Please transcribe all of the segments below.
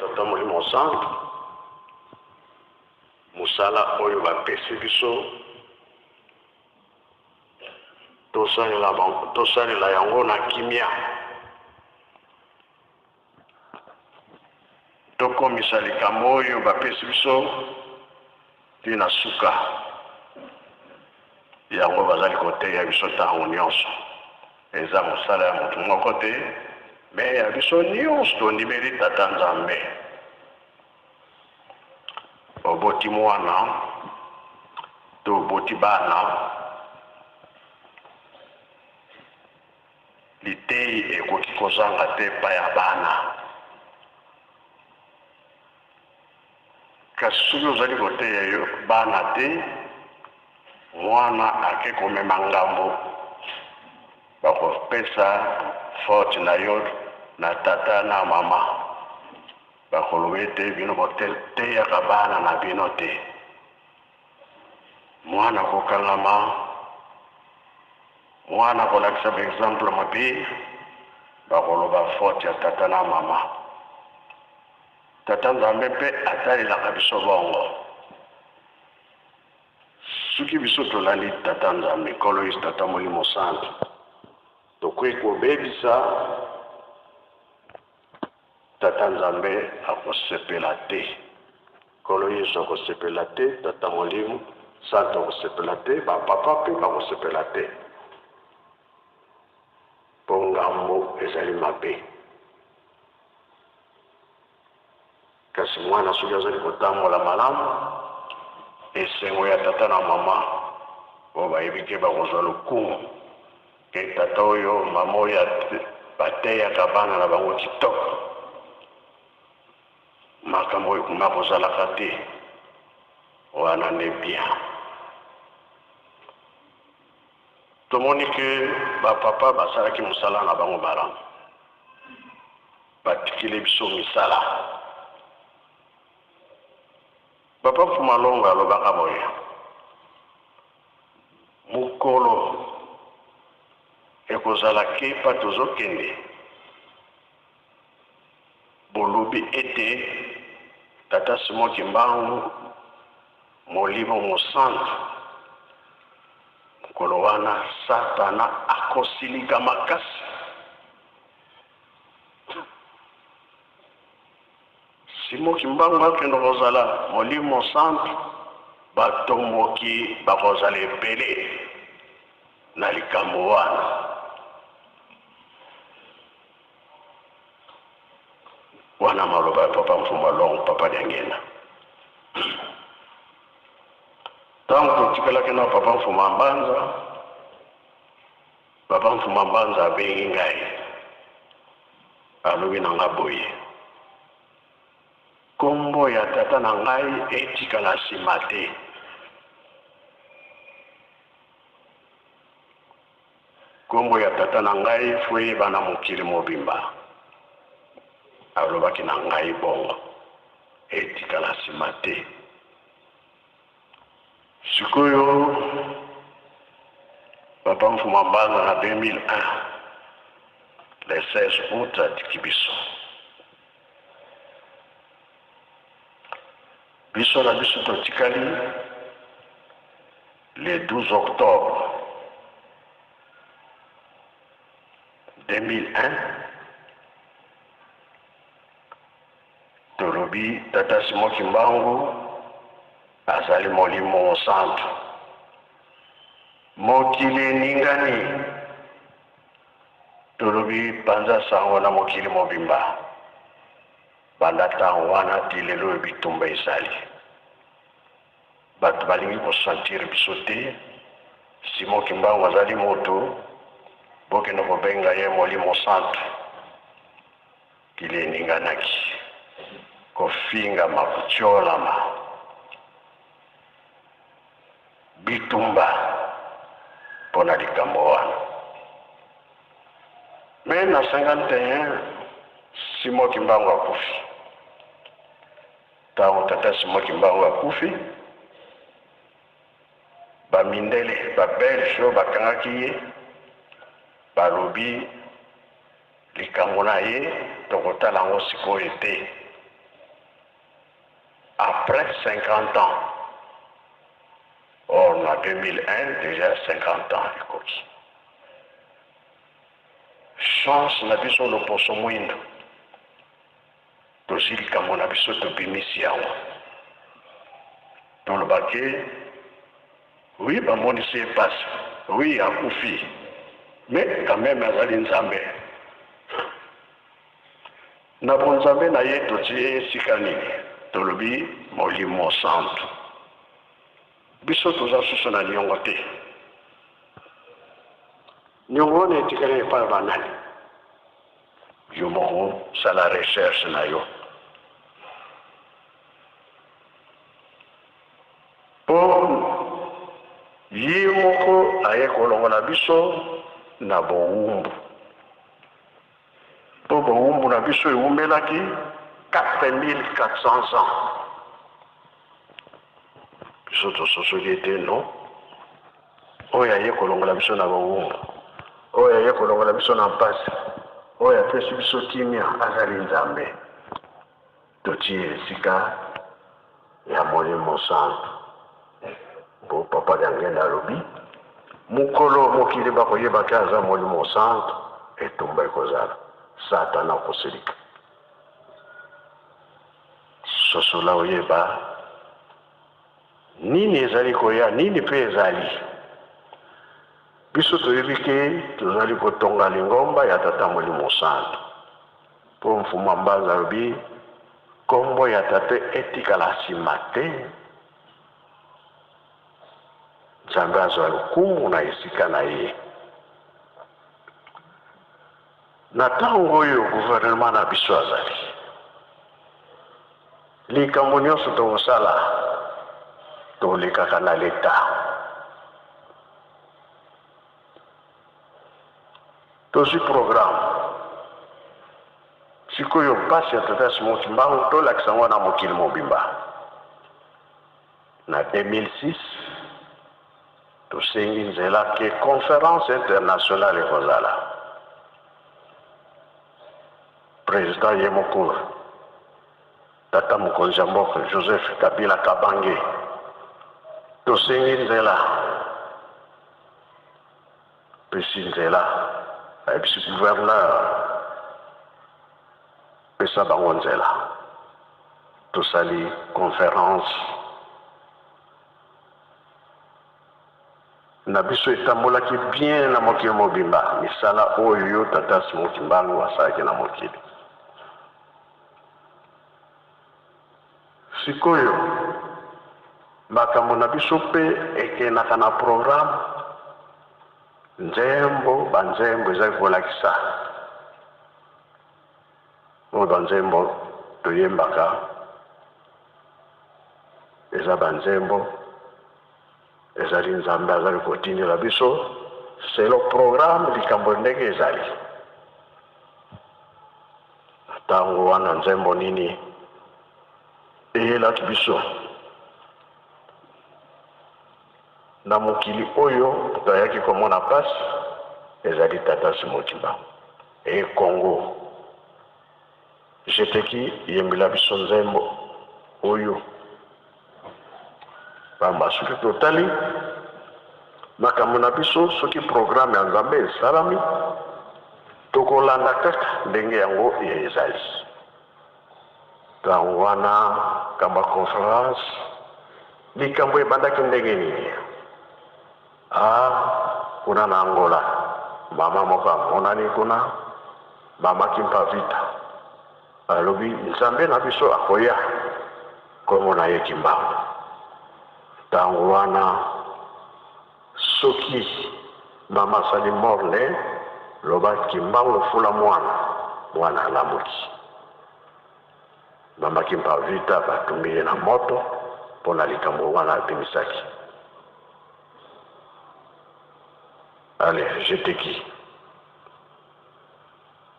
Tata Molimo Santu, mosala oyo bapesi biso tosalela yango na kimia. Tokomisa likambo oyo bapesi biso ti na suka. Yango bazali koteya biso ntango nyonso. Eza mosala ya moto moko te, me ya biso nyonso tondimeli Tata Nzambe. Oboti mwana to oboti bana, Liteyi ekoki kozanga te epai ya bana. Kasi soki ozali koteya yo bana te, mwana ake komema ngambo, bakopesa faute na yo na tata na mama. Bakoloba ete bino boteyaka bana na bino te. Mwana akokangama, mwana akolakisa ba exemple mabe, bakoloba faute ya tata na mama. Tata Nzambe mpe atalelaka biso bongo. Soki biso tolandi Tata Nzambe, Nkolo Yesu, Tata Molimo Santu, tokoki kobebisa Tata Nzambe akosepela te. Nkolo Yesu akosepela te, Tata Molimo Santu akosepela te, ba papa mpe bakosepela te. Mpo ngambo ezali mabe. Kasi mwana soki azali kotambola malamu, esengo ya tata na mama oyo bayebi ke bakozwa lokumu ke tata oyo mama oyo bateyaka bana na bango kitoko, makambo oyo makozalaka te, wana nde bien. Tomoni ke ba papa basalaki mosala na bango malamu. Batikeli biso misala. Papa Mfuma Longo alobaka boye, mokolo ekozala kepa tozokende, bolobi ete Tata Simon Kimbangu Molimo Mosantu, mokolo wana Satana akosilika makasi. Simon Kimbangu akende kozala Molimo Santu, batomboki bakozala ebele na likambo wana. Wana maloba ya Papa Mfumba Long, Papa Diangienda. Ntango totikalaki na Papa Mfuma Mbanza, Papa Mfuma Mbanza abengi ngai, alobi na nga boye, kombo ya tata na ngai etikala nsima te. Kombo ya tata na ngai fo eyebana mokili mobimba. Alobaki na ngai bongo, etikala nsima te. Sikoyo Papa Mfuma Mbanza na 2001 le 16 août atiki biso. Biso na biso totikali le 12 octobre 2001 tolobi Tata Simon Kimbangu azali Molimo Mosantu. Mokili eningani, tolobi panza sango na mokili mobimba. Banda ntango wana ti lelo oyo bitumba ezali. Bato balingi ko sentir biso te. Simon Kimbangu azali moto, bokende kobenga ye Molimo Santu. Kili eninganaki, kofingama, kotiolama, bitumba mpo na likambo wana. Mais na 51 Simon Kimbangu akufi. Tango tata Simon Kimbangu akufi, ba mindele, ba belge oyo bakangaki ye balobi likambo na ye tokotala yango sikoyo te. après 50 ans. Or na 2001 dejà 50 ans ekoki. Chance na biso loposo mwindo tozwi likambo na biso tobimisi yango toloba ke oui bamonisi ye pasi oui akufi mais quand même azali nzambe Na bonzambe na ye totie ye esika nini? Tolobi Molimo Santu. Biso toza susu na niongo te. Niongo wana etikali epai ya banani? Yo moko sala recherche na yo. Mpo ye moko aye kolongola biso na bowumbu. Mpo bowumbu na biso ewumelaki 4400 ans. Biso tososoli ete no, oyo aye kolongola biso na bowumbu, oyo aye kolongola biso na mpasi, oyo apesi biso kimia azali Nzambe. Totie esika ya Molimo Santu. Mpo Papa Diangenda alobi, mokolo mokili bakoyeba ke aza Molimo Santu, etumba ekozala. Satana akosilika. Sosola oyeba nini ezali koya, nini mpe ezali. Biso toyebi ke tozali kotonga lingomba ya Tata Molimo Santu. Mpo Mfumu Mbanza alobi kombo ya tata etikala sima te, Nzambe azwa lokumu na esika na ye. Na ntango oyo gouvernement na biso azali, likambo nyonso tokosala tolekaka na leta. Tozwi programme sikoyo mpasi ya tata Simon Kimbangu tolakisa yango na mokili mobimba. Na 2006 tosengi nzela ke conference internationale ekozala. President ye moko tata mokonzi ya mboka Joseph Kabila Kabange tosengi nzela Pesi nzela, ayebisi gouverneur, pesa bango nzela. Tosali conference na biso etambolaki bien na mokili mobimba, misala oyo tata Simon Kimbangu asalaki na mokili. Sikoyo makambo na biso pe ekendaka na programme nzembo ba nzembo ezali kolakisa oyo ba nzembo toyembaka eza ba nzembo ezali Nzambe azali kotindela biso selo programme likambo ndenge ezali. Na ntango wana nzembo nini eyelaki biso na mokili oyo moto ayaki komona mpasi ezali tata Simon Kimbangu e Congo jeteki yembela biso nzembo oyo pamba soki totali makambo na biso soki programme ya Nzambe esalami tokolanda kaka ndenge yango ezali. Ntango wana kamba conference likambo ebandaki ndenge nini? Ah, kuna na Angola mama moko amonani kuna, mama Kimpa Vita alobi Nzambe na biso akoya, kombo na ye Kimbangu. Ntango wana soki mama asali morne, loba Kimbangu fula mwana, mwana alamuki. Mama Kimpa Vita batumbi ye na moto mpo na likambo wana abimisaki. Allez, jeteki.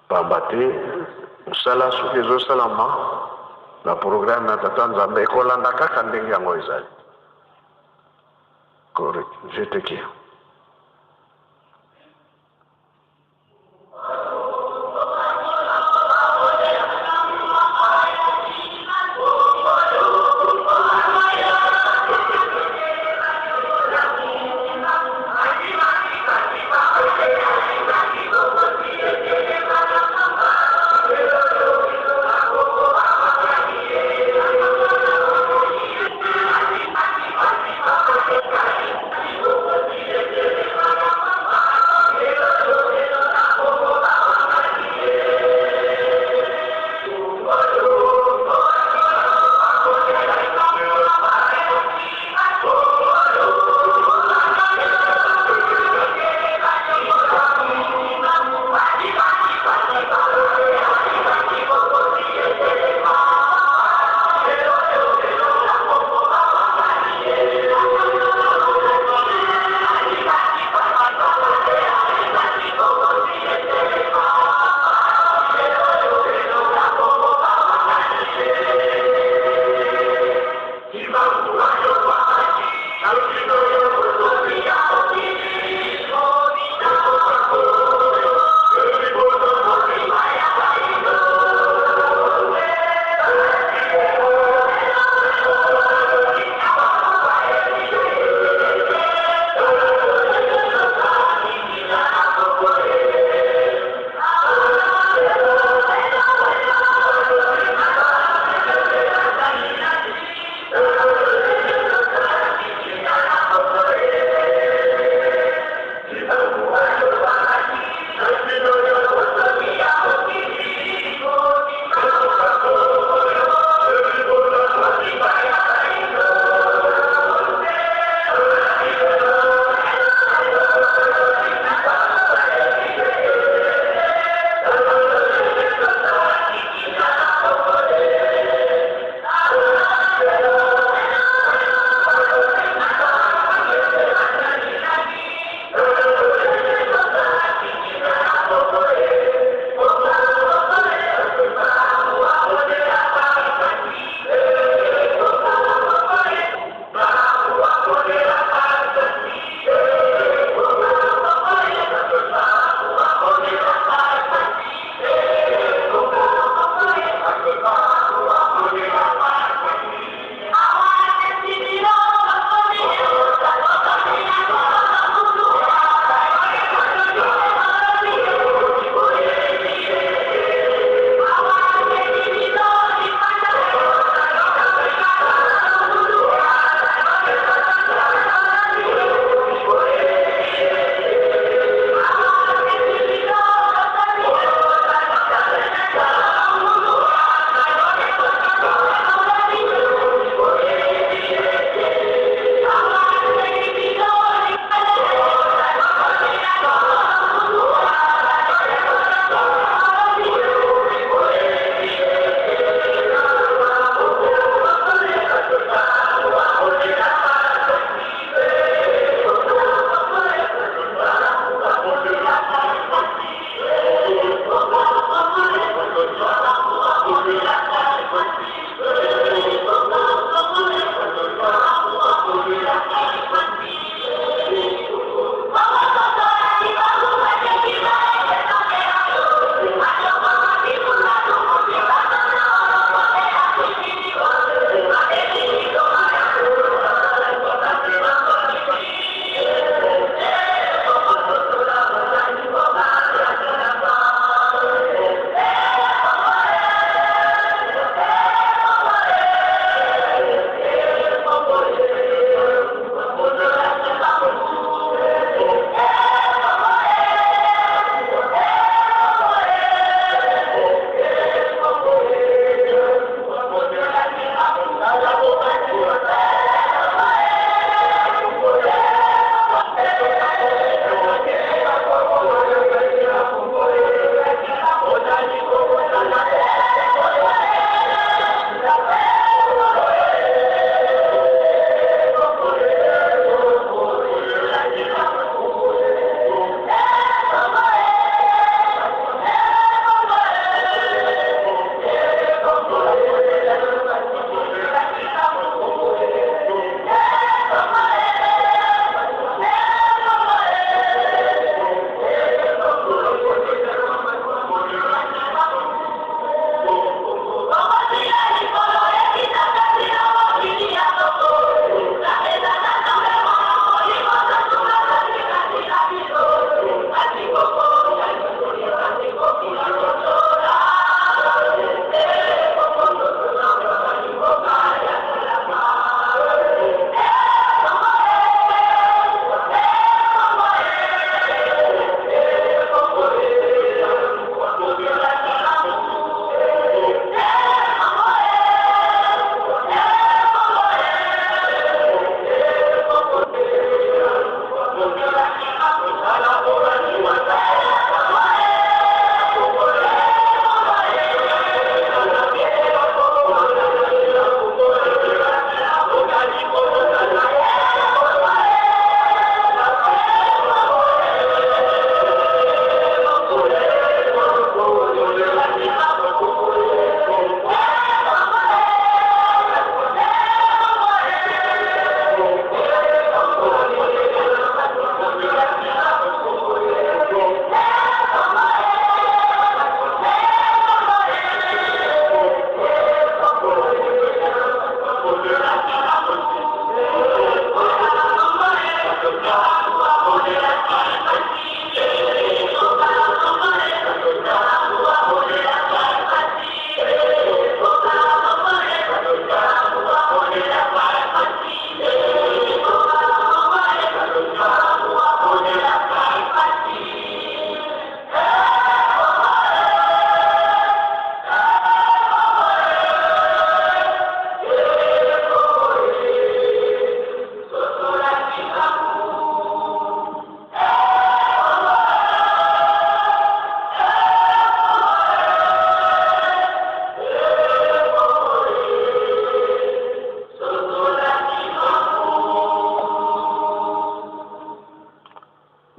Pamba te mosala soki ezosalama na programme ya Tata Nzambe ekolanda kaka ndenge yango ezali. Correct. Jeteki.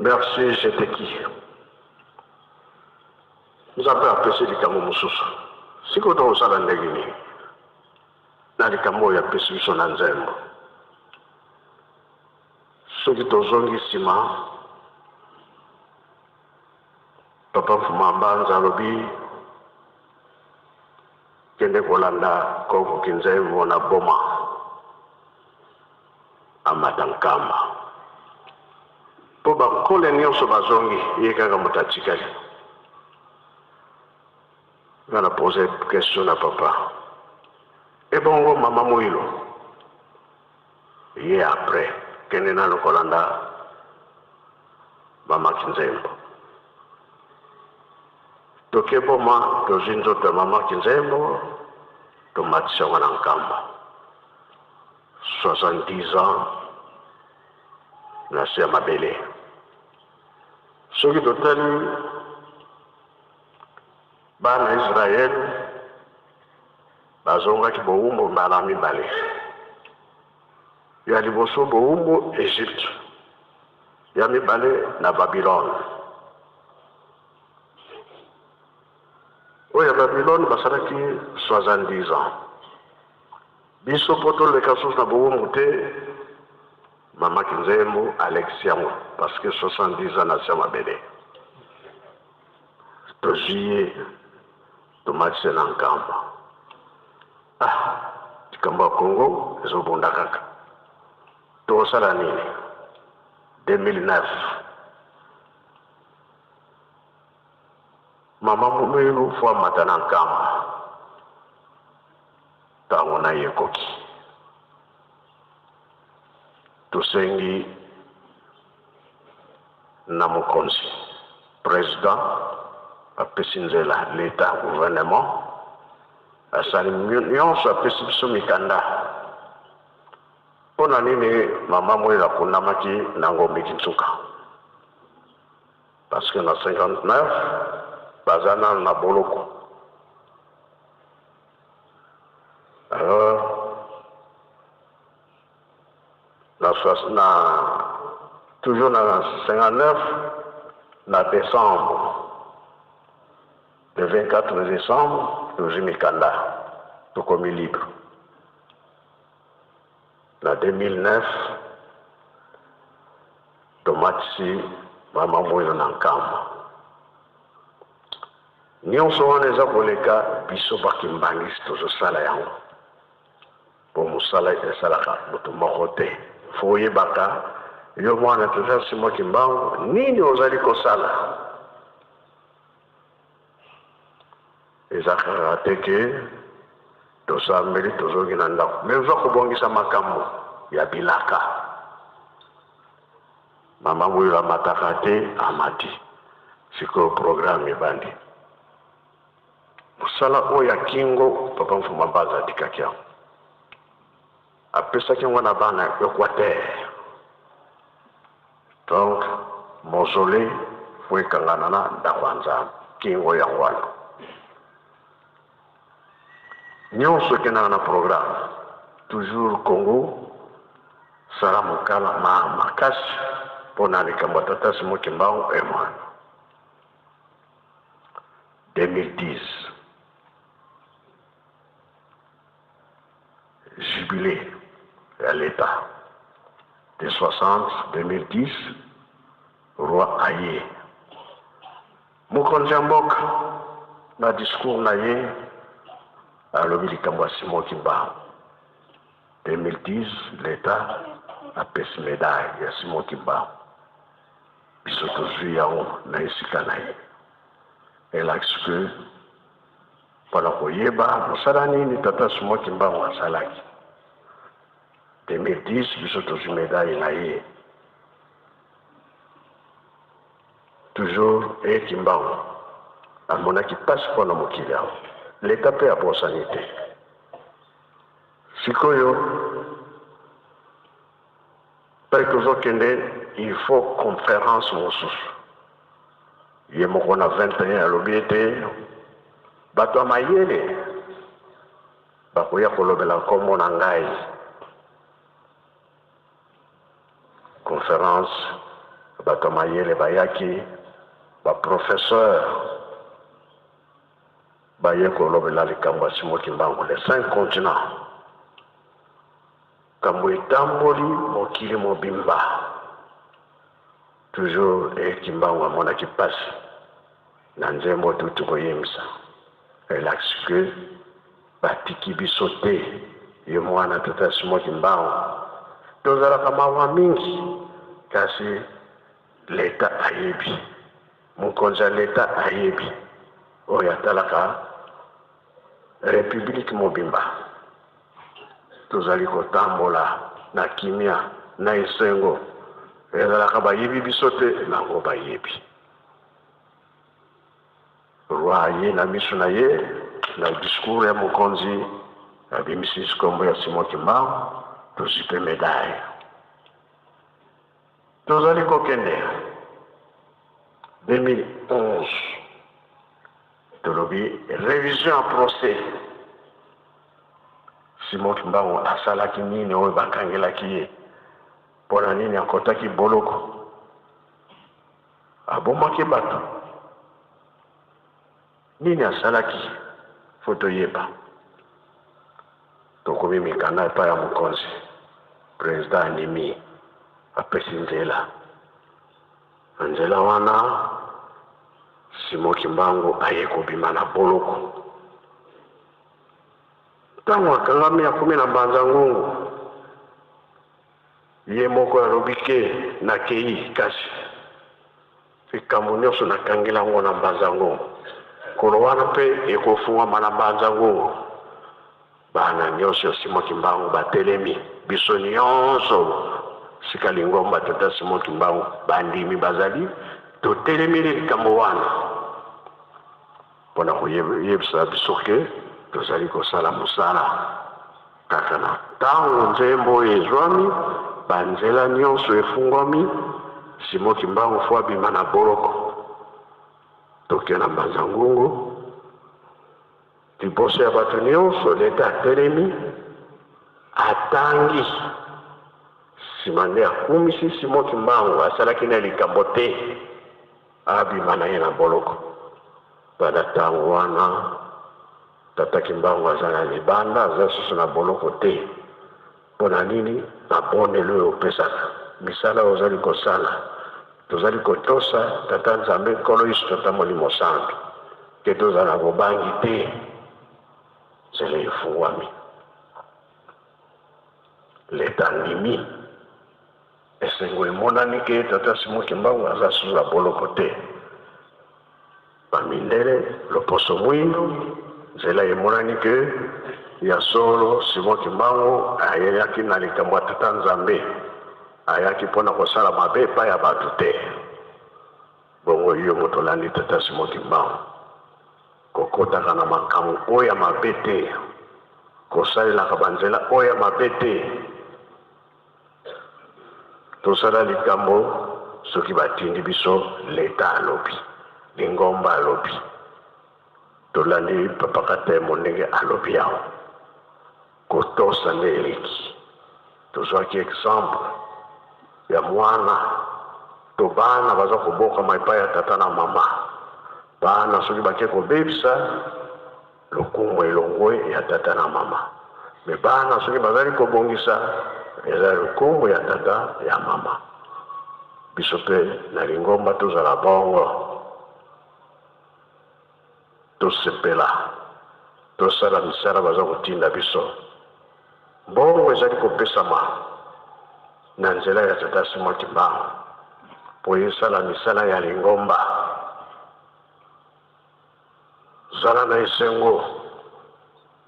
Merci, j'étais qui? Nzambe apesi likambo mosusu. Sikoyo tokosala ndenge nini na likambo oyo apesi biso na nzembo? Soki tozongi nsima, Papa Mfuma Mbanza alobi kende kolanda Koko Kinzembo na Boma, amata Nkamba. Mpo bankole nyonso bazongi, ye kaka moto atikali. Nga na pose question na papa, ebongo mama Muilu? Ye après, kende nanu kolanda mama Kinzembo. Toke Boma, tozwi nzoto ya mama Kinzembo, tomatisi yango na Nkamba. 70 ans na se ya mabele. Soki totali bana Israël bazongaki bowumbu mbala mibale. Ya liboso bowumbu Egypte, ya mibale na Babylone. Oyo ya Babylone basalaki 70 ans. Biso po toleka susu na bowumbu te, mama Kinzembo alekisi yango parce que 70 ans na se ya mabele. Tozwi ye tomatisi ye na Nkamba. Ah, likambo ya Congo ezobunda kaka. Tokosala nini? 2009 mama Muilu fo amata na Nkamba. Ntango na ye ekoki. Tosengi na mokonzi, president, apesi nzela, l'etat, gouvernement, asali nyonso, apesi biso mikanda. Mpo na nini mama Muilu akundamaki na Ngombe Kinsuka? Parce que na 59 baza nanu na boloko. Alors na, na toujours na 59 na décembre, le 24 décembre, tozwi mikanda, tokomi libre. Na 2009 tomatisi mama Muilu na Nkamba. Nyonso wana eza koleka, biso bakimbangisi tozosala yango. Po mosala esalaka moto moko te. Fo oyebaka yo mwana tata Simon Kimbangu nini ozali kosala. Eza kaka te ke tosambeli tozongi na ndako, mais oza kobongisa makambo ya bilaka. Mama Muilu amataka te, amati. Sikoyo programme ebandi. Mosala oyo ya kingo, Papa Mfuma Mbanza atikaki yango. Apesaki yango na bana ya Equateur. Donc, mausolée fo ekangana na ndako ya Nzambe. Kingo yango wana. Nyonso ekendaka na programme. Toujours Congo, sala mokala ma makasi mpo na likambo ya Tata Simon Kimbangu e mwana. 2010 jubilé ya l'État de 60 2010, roi aye mokonzi ya mboka na discours na ye alobi likambo ya Simon Kimbangu. 2010 l'État apesi médaille ya Simon Kimbangu, biso tozwi yango na esika na ye. Elakisi ke mpona koyeba mosala nini Tata Simon Kimbangu asalaki. 2010 biso tozwi médaille na ye. Toujours e Kimbangu amonaki mpasi mpona mokili awa, leta mpe abosani te. Sikoyo mpe tozokende, il faut conférence mosusu. Ye moko na 21 alobi ete bato ya mayele bakoya kolobela nkombo na ngai. Conférence Bato ya mayele bayaki, ba professeurs baye kolobela likambo ya Simon Kimbangu, les cinq continents. Kambo etamboli mokili mobimba. Toujours e Kimbangu amonaki pasi na nzembo tuti koyembisa. Relax que batiki biso te ye mwana tata Simon Kimbangu. Tozalaka mawa mingi kasi leta ayebi. Mokonzi ya leta ayebi oyo atalaka republique mobimba. Tozali kotambola na kimia na esengo. Ezalaka bayebi biso te, nango bayebi. Roi aye na miso na ye na discours ya mokonzi abimisi nkombo ya Simon Kimbangu, tozwi mpe medaille. Tozali kokende 2011 tolobi revision ya procès. Simon Kimbangu asalaki nini oyo bakangelaki ye? Mpo na nini akotaki boloko? Abomaki bato? Nini asalaki? Fo toyeba. Tokomi mikanda epai ya mokonzi, president andimi, apesi nzela. Na nzela wana Simon Kimbangu aye kobima na boloko. Ntango akangami akomi na Mbanza Ngungu, ye moko alobi ke nakei, kasi likambo nyonso nakangela yango na Mbanza Ngungu. Kolo wana mpe ekofungwama na Mbanza Ngungu. Bana nyonso ya Simon Kimbangu batelemi, biso nyonso sika lingomba tata Simon Kimbangu bandimi bazali, totelemeli likambo wana mpo na koyebisa biso ke tozali kosala mosala kaka na ntango nzembo oyo ezwami, banzela nyonso efungwami. Simon Kimbangu fo abima na boloko, toke na Mbanza Ngungu liboso ya bato nyonso. Leta atelemi, atangi, nsima nde akumisi Simon Kimbangu asalaki na likambo te, abima na ye na boloko. Banda ntango wana tata Kimbangu aza na libanda, aza susu na boloko te. Mpo na nini? Mabondeli oyo opesaka, misala oyo ozali kosala, tozali kotosa Tata Nzambe, Nkolo Yesu, Tata Molimo Santu, te tozala na bobangi te, nzela efungwami. Leta andimi, esengo emonani ke tata Simon Kimbangu aza susu na boloko te. Bamindele loposo mwindo, nzela emonani ke ya solo Simon Kimbangu ayaki na likambo ya Tata Nzambe, ayaki mpo na kosala mabe epai ya bato te. Bongo yo moto olandi Tata Simon Kimbangu, kokotaka na makambo oyo ya mabe te, kosalelaka banzela oyo ya mabe te. Tosala likambo soki batindi biso, leta alobi, lingomba alobi, tolandi Papa Katemo ndenge alobi awa, kotosa nde eleki. Tozwaki exemple ya mwana to bana baza kobokama epai ya tata na mama. Bana soki bake kobebisa, lokumu elongwe ya tata na mama. Me bana soki bazali kobongisa, eza lokumu ya tata ya mama. Biso mpe na lingomba tozala bongo, tosepela, tosala misala baza kotinda biso. Mbongo ezali kopesama na nzela ya tata Simon Kimbangu mpo esala misala ya lingomba. Zala na esengo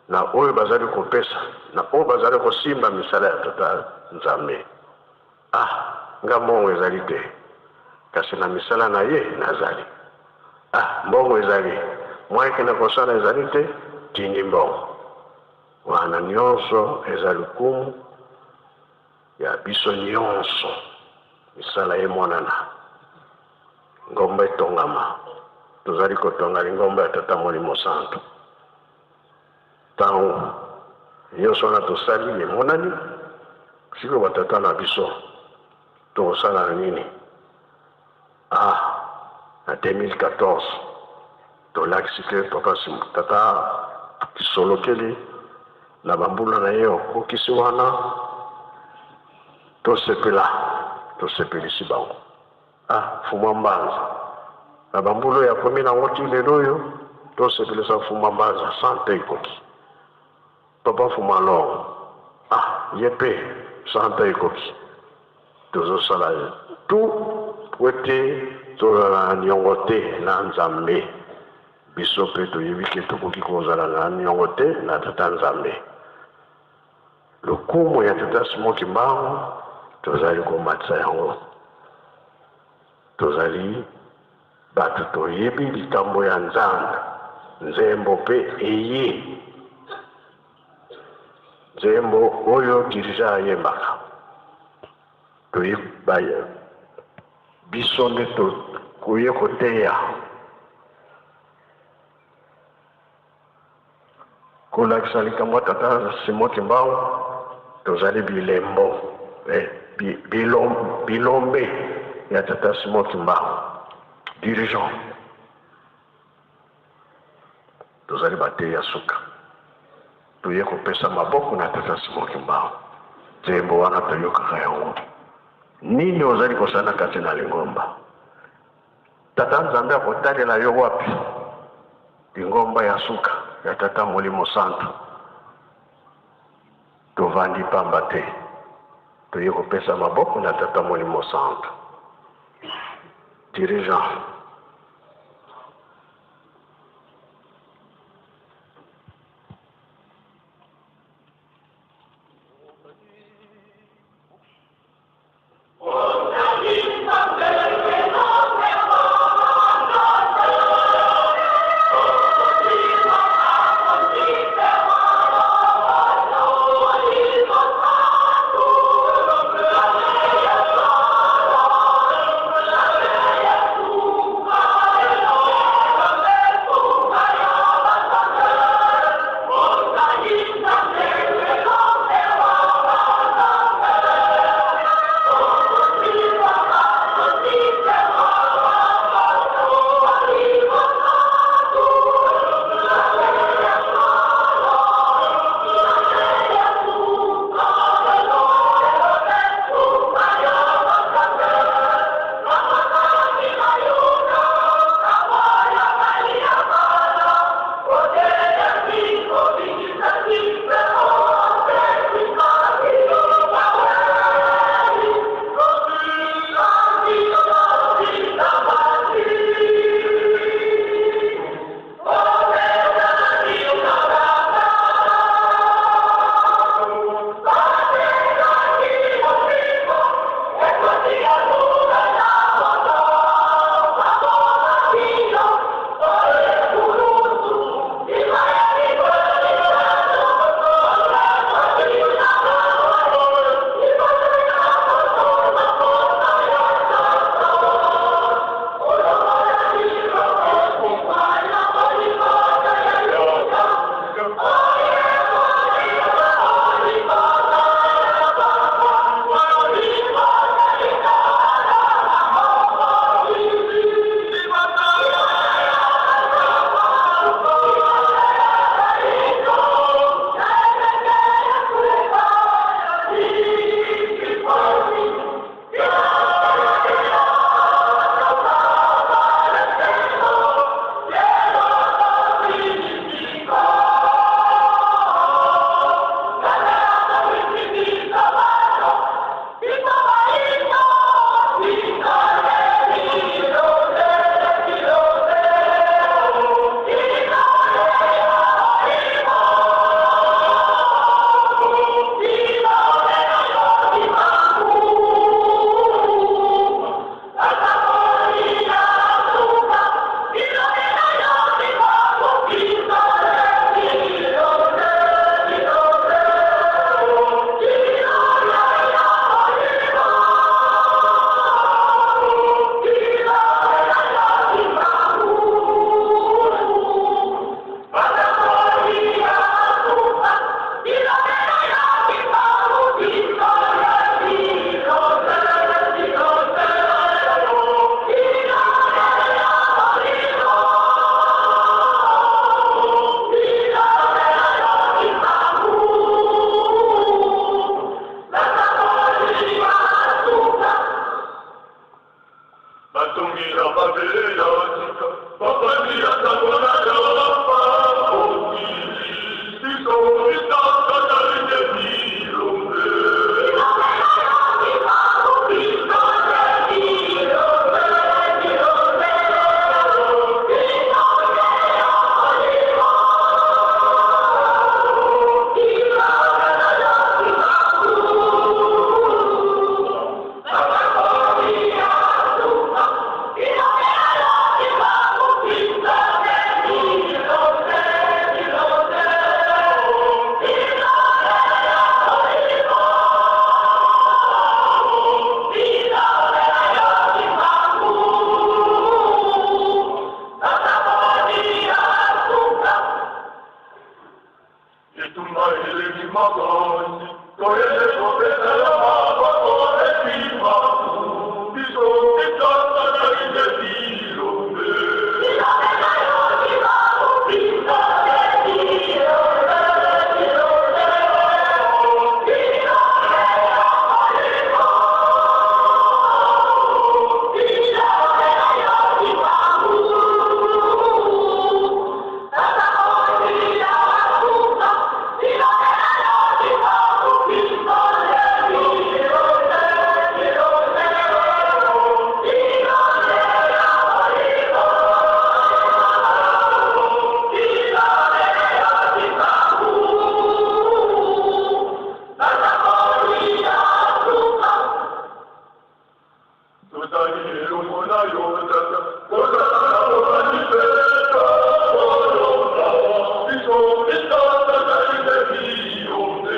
na oyo bazali kopesa, na oyo bazali kosimba misala ya tata Nzambe. Ah, nga mbongo ezali te, kasi na misala na ye nazali. Ah, mbongo ezali, mwa ekende kosala ezali te, tindi mbongo. Wana nyonso eza lokumu ya biso nyonso. Misala emonana, ngomba etongama, tozali kotonga lingomba ya Tata Molimo Santu. Ntango nyonso wana tosali emonani, sikoyo batata na biso tokosala nini? Ah, na 2014 tolakisi ke papa tata kisolokeli na bambula na ye okokisi wana, tosepela, tosepelisi bango. Ah, Fuma Mbanza na bambula oyo akomi nango ti lelo oyo, tosepelisa Fuma Mbanza sante ekoki. Papa Fuma Longo, ah, ye mpe sante ekoki. Tozosala tout po ete tozala na niongo te na Nzambe. Biso mpe toyebi ke tokoki kozala na niongo te na Tata Nzambe. Lokumu ya Tata Simon Kimbangu tozali komatisa yango. Tozali bato toyebi likambo ya Nzambe. Nzembo mpe eye. Nzembo oyo dirigeant ayembaka. Toyeba biso nde tokoye koteya. Kolakisa likambo ya Tata Simon Kimbangu, tozali bilembo, eh, bilombe ya Tata Simon Kimbangu, dirigeant. Tozali bateyi ya suka, toye kopesa maboko na Tata Simon Kimbangu. Nzembo wana toyokaka yango. Nini ozali kosala kati na lingomba? Tata Nzambe akotalela yo wapi? Lingomba ya suka ya Tata Molimo Santu. Tovandi pamba te, toye kopesa maboko na Tata Molimo Santu. Dirigeant. Mokonzi, toyende kopesa yo maboko ekimaku, biso biso tozali nde bilombe. Tozali elongo na yo, Tata, tozala na bobandi mpe tokolonga. Biso biso tozali nde bilombe.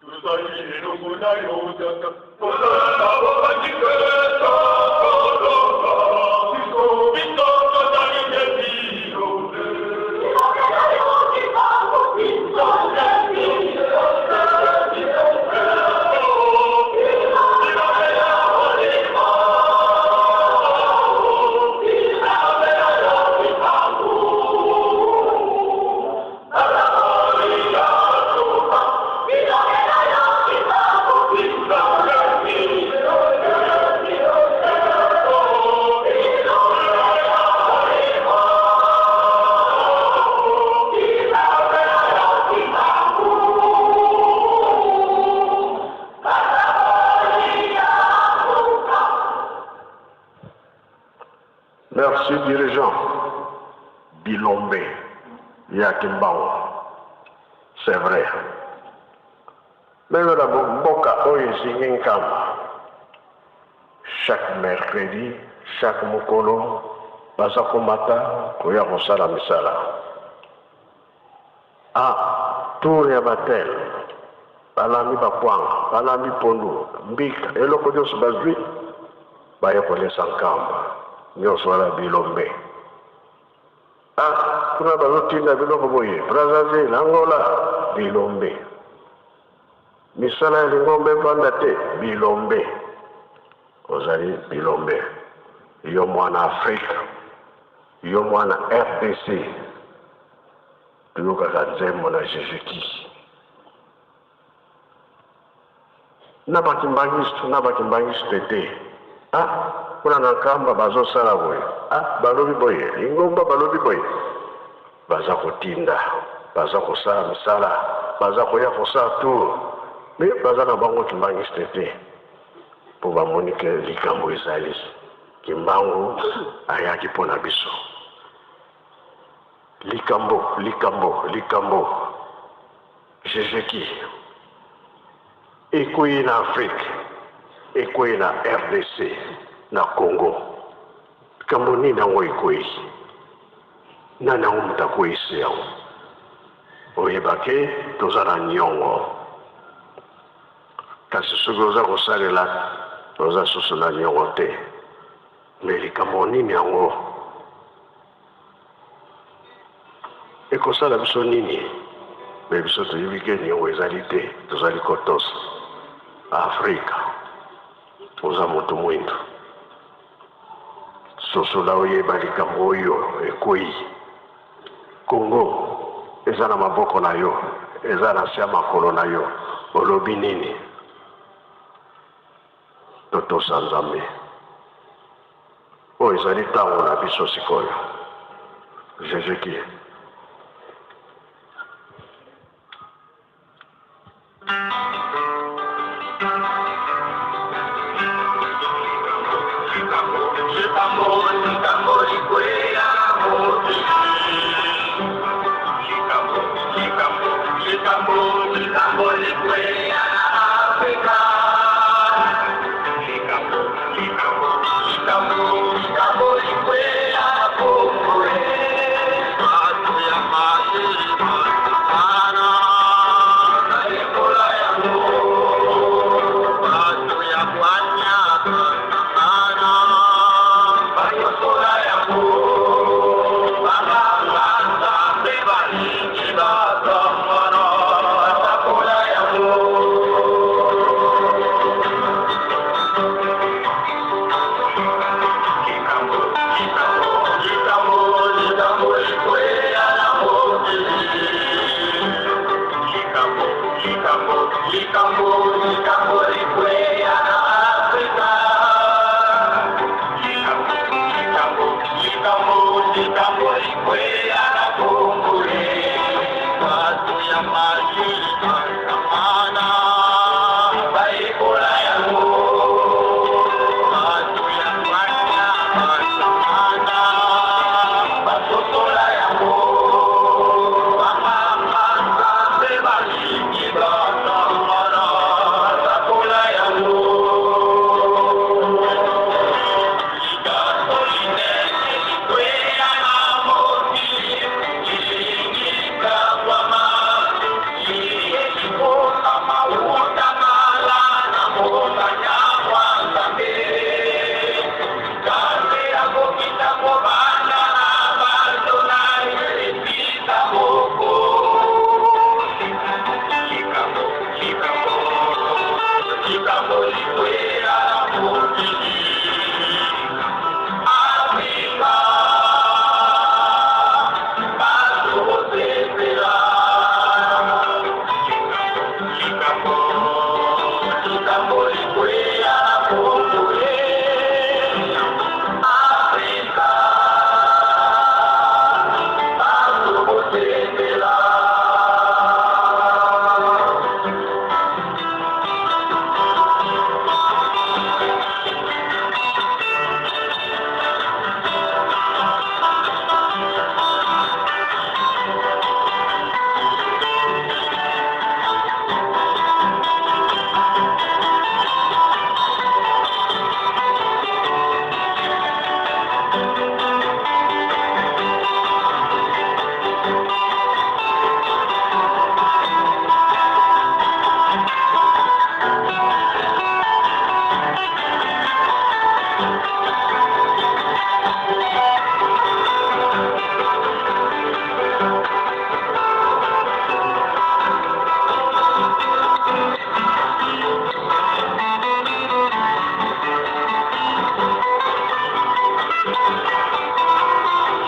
Tozali elongo na yo, Tata, tozala na bobandi mpe tokolonga. Biso biso tozali nde bilombe. Merci dirigeant Bilombe ya Kimbangu. C'est vrai. Meme na mboka oyo ezingi Nkamba, chaque mercredi, chaque mokolo baza komata koya kosala misala. Ah, tour ya batel, balambi bakwanga, balambi pondu, mbika, eloko nyonso bazwi, baye kolesa Nkamba. Nyonso wana bilombe. Ah, kuna bazotinda biloko boye, Brazzaville, Angola, bilombe. Misala ya lingomba evanda te, bilombe. Ozali bilombe. Yo mwana Afrique, yo mwana RDC, toyokaka nzembo na Jésus-Christ. Na bakimbangiste, na bakimbangiste te. Ah, kuna na Nkamba bazosala boye. Ah, balobi boye, lingomba balobi boye. Baza kotinda, baza kosala misala, baza koya kosala tour. Mais baza na bango kimbangiste te. Po bamoni ke likambo ezali. Kimbangu ayaki mpo na biso. Likambo, likambo, likambo. Jésus ekwei na Afrique, ekwei na RDC, na Congo. Likambo nini yango ekwei? Nani yango moto akweyisi yango? Oyeba ke toza na niongo. Kasi soki oza kosalela, oza susu na niongo te. Me likambo nini yango ekosala biso nini? Me biso toyebi ke niongo ezali te, tozali kotosa. Afrika, oza moto mwindu, sosola oyeba likambo oyo ekwei. Congo eza na maboko na yo, eza na se ya makolo na yo. Olobi nini? Totosa Nzambe. Oyo ezali ntango na biso sikoyo. Jésus qui est. Likambo, likambo likweya na mokili. Likambo, likambo, likambo, likambo likweya na Afrika. Likambo, likambo, likambo, likambo likweya na Kongo. Bato ya mayele basangana, bayekola yango. Bato ya bwanya basangana, bayokola yango. Banganga Nzambe balingi basangana, basakola yango. Likambo, likambo, likambo, likambo likweya na mokili. Likambo, likambo, likambo, likambo likweya na Afrika. Likambo, likambo, likambo, likambo likweya na Kongo. Bato ya mayele basangana, bayekola yango. Bato ya bwanya basangana, basosola yango. Banganga Nzambe balingi basangana, basakola yango. Likambo linene likweya na mokili, lilingi kabwama, liye likokama wuta kala na mokanya mwa Nzambe. Nzambe akokita kobanda na bato na ye esika moko. Likambo, likambo, likambo likweya na mokili. Afrika, bato bosepela. Likambo, likambo likweya na Kongo. Afrika, bato bosepela.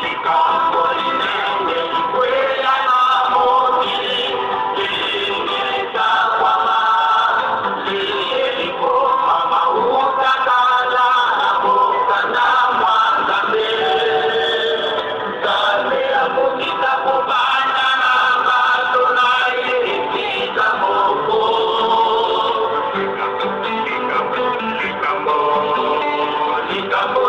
Likambo linene likweya na mokili, lilingi etakwama, liye likomama wuta kala na mokanda mwa Nzambe. Nzambe akokita kobanda na bato na ye esika moko. Likambo, likambo, likambo,